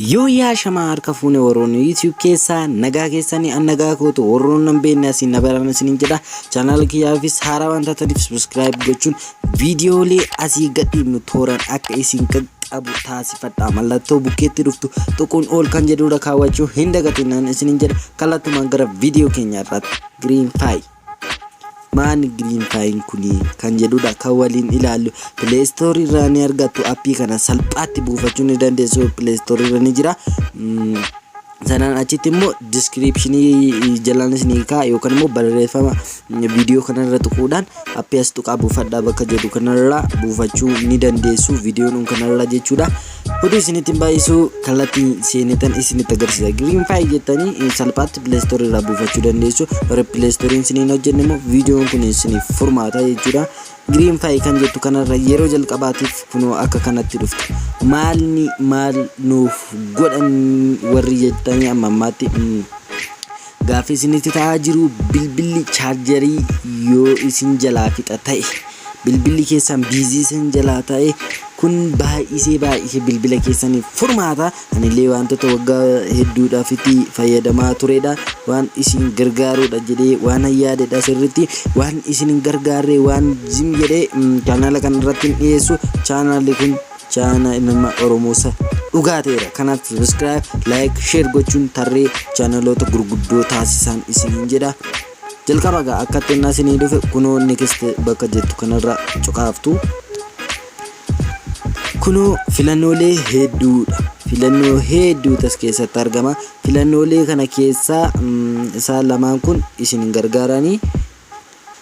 Yoo yaa shamaa harka fuune, warroonni YouTube keessaa nagaa keessanii, an nagaa kootu. Warroonni nan beekne asiin na baran isiniin jedha. Chaanaala kiyyaafis haaraa waan taataniif subscribe gochuun viidiyoolee asii gadhiifnu tooran akka isin qaqqabu taasifadha. Mallattoo bukkeetti dhuftu tuquun ol kan jedhudha kaawwachuu hin dagatinaan isiniin jedha. Kallattumaan gara viidiyoo keenya irratti, Greenify maani, Greenifyin kuni kan jedhudha kan waliin ilaallu. Play Store irraa ni argattu. Appii kana salphaatti buufachuu ni dandeessu, Play Store irra ni jira. Sanaan achitti immoo descriptionii jalaan isinii kaa yookaan immoo barreeffama viidiyoo kanarra tuquudhaan appii as tuqaa buufadhaa bakka jedhu kanarra buufachuu ni dandeessu, viidiyoon kanarra jechuudha. Oduu isinitti hin baay'isu, kallattii seenetan isinitti agarsiisa. Greenify jettanii salphaatti Play Store irraa buufachuu dandeessu. Warri Play Store isiniin hojjenne immoo viidiyoon kun isiniif furmaata jechuudha. Greenify kan jettu kanarra yeroo jalqabaatiif kunoo akka kanatti dhuftu. Maalni maal nuuf godhan warri jettanii amma ammaatti gaaffii isinitti ta'aa jiru, bilbilli chaarjarii yoo isin jalaa fixa ta'e, bilbilli keessan busy isin jalaa ta'e, kun baay'isee baay'isee bilbila keessaniif furmaata. Anillee wantoota waggaa hedduudhaaf itti fayyadamaa turedha. Waan isin gargaarudha jedhee waan yaadedha sirriitti. Waan isin hin gargaarre waan zim jedhee chaanaala kana irratti hin dhiyeessu. Chaanaalli kun chaana nama Oromoosa dhugaa ta'edha. Kanaaf subscribe, like, share gochuun tarree chaanaloota gurguddoo taasisan isiniin jedha. Jalqaba gaa akka xinnaa isinii dhufe kunoo next bakka jettu kanarra cuqaaftu. Kunoo filannoolee hedduudha. Filannoo hedduutu as keessatti argama. Filannoolee kana keessaa isaan lamaan kun isin gargaaranii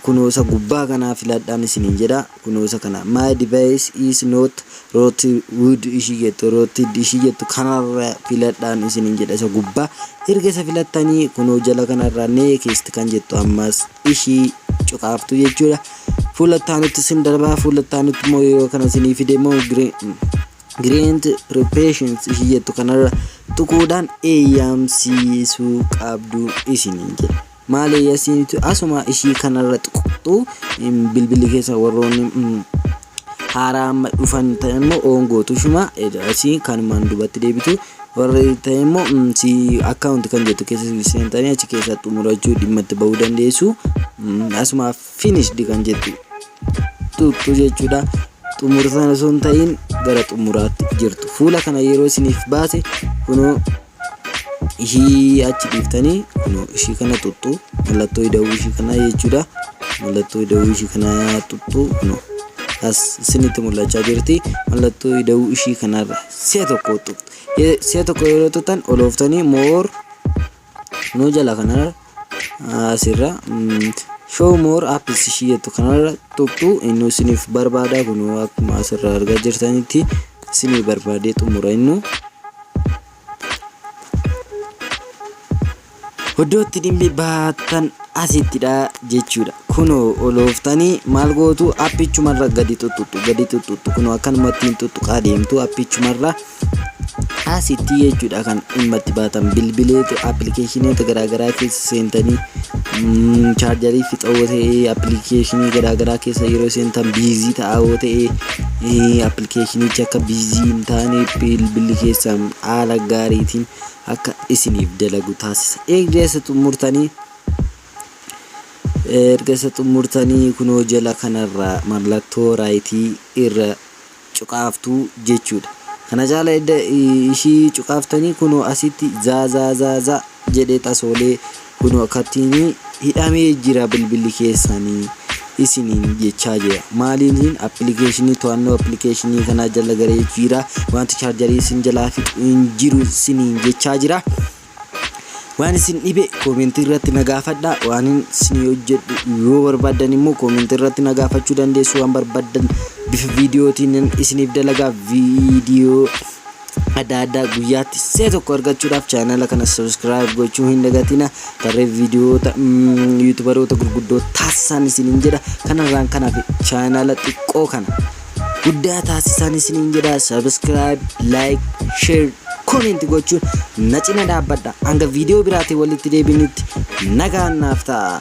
kunoo isa gubbaa kanaa filadhaan isiniin jedha. Kunoo isa kana, "My device is not rooted" ishii jettu, rooted ishii jettu kanarra filadhaan isiniin jedha, isa gubbaa. Erga isa filattanii kunoo jala kanarra next kan jettu ammas ishii cuqaaftu jechuudha. Fuula itti isin darbaa. Fuula itti aanutti immoo yeroo kana isinii fide immoo grant permissions ishii jettu kanarra tuquudhaan eeyyamsiisuu qabdu isiniin jedha. Maal eeyyamsiisu? Asuma ishii kanarra tuqxu. Bilbilli keessa warroonni haaraa amma dhufan ta'e immoo on gootu, shuma asii kanumaan duubatti deebitu. Warri ta'e immoo si account kan jettu keessa seentanii achi keessa xumurachuu dhimma itti bahuu dandeessu. Asuma finished kan jettu tuqxu jechuudha. Xumurtan osoo hin ta'in gara xumuraatti jirtu. Fuula kana yeroo isiniif baase kunoo ishii achi dhiiftanii kunoo ishii kana tuqxu, mallattoo ida'uu ishii kana jechuudha. Mallattoo ida'uu ishii kana tuqxu. Kunoo as isinitti mul'achaa jirti. Mallattoo ida'uu ishii kanarra si'a tokko tuqxu. Si'a tokko yeroo tuqxan olooftanii more kunoo jala kanarra asirra show more apps ishii jettu kanarra tuqxu. Inni isiniif barbaada. Kunoo akkuma asirra argaa jirtanitti isinii barbaadee xumura innu. Iddootti dhimmi baatan asittidha jechuudha. Kunoo olooftanii maal gootu? Appichumarra gadi tuttuqxu, gadi tuttuqxu. Kunoo akkanumatti hin tuttuqaa deemtu appichumarra asitti jechuudha. Kan dhimma itti baatan bilbileetu appilikeeshinoota garaagaraa keessa seentanii chaarjarii fixaa ta'ee, appilikeeshinii garaagaraa keessa yeroo seentan busy ta'aa ta'ee, appilikeeshinichi akka busy hin taane, bilbilli keessan haala gaariitiin akka isiniif dalagu taasisa. Erga isa xumurtanii kunoo jala kanarraa mallattoo rightii irra cuqaaftuu jechuudha. Kana caala edda ishii cuqaaftanii kunoo asitti zaa zaa zaa zaa jedhee xasoolee kunoo akkattiin hidhamee jira bilbilli keessanii isiniin jechaa jira. Maaliin? Appilikeeshinii to'annoo appilikeeshinii kanaa jala garee jira. Wanti chaarjarii isin jalaa fixu hin jiru isiniin jechaa jira. Waan isin dhibe koomentii irratti na gaafadha. Waan isin hojjedhu yoo barbaaddan immoo koomentii irratti na gaafachuu dandeessu. Waan barbaaddan bifa viidiyootiin isiniif dalagaa. Viidiyoo adda addaa guyyaatti si'a tokko argachuudhaaf chaanala kana subscribe gochuu hin dagatina. Tarree viidiyoota yuutubaroota gurguddoo taasisan isiniin jedha. Kanarraan kanaaf chaanala xiqqoo kana guddaa taasisan isiniin jedha. Subscribe, like, share, comment gochuun na cina dhaabbadha. Hanga viidiyoo biraatiin walitti deebinutti nagaan naaf ta'a.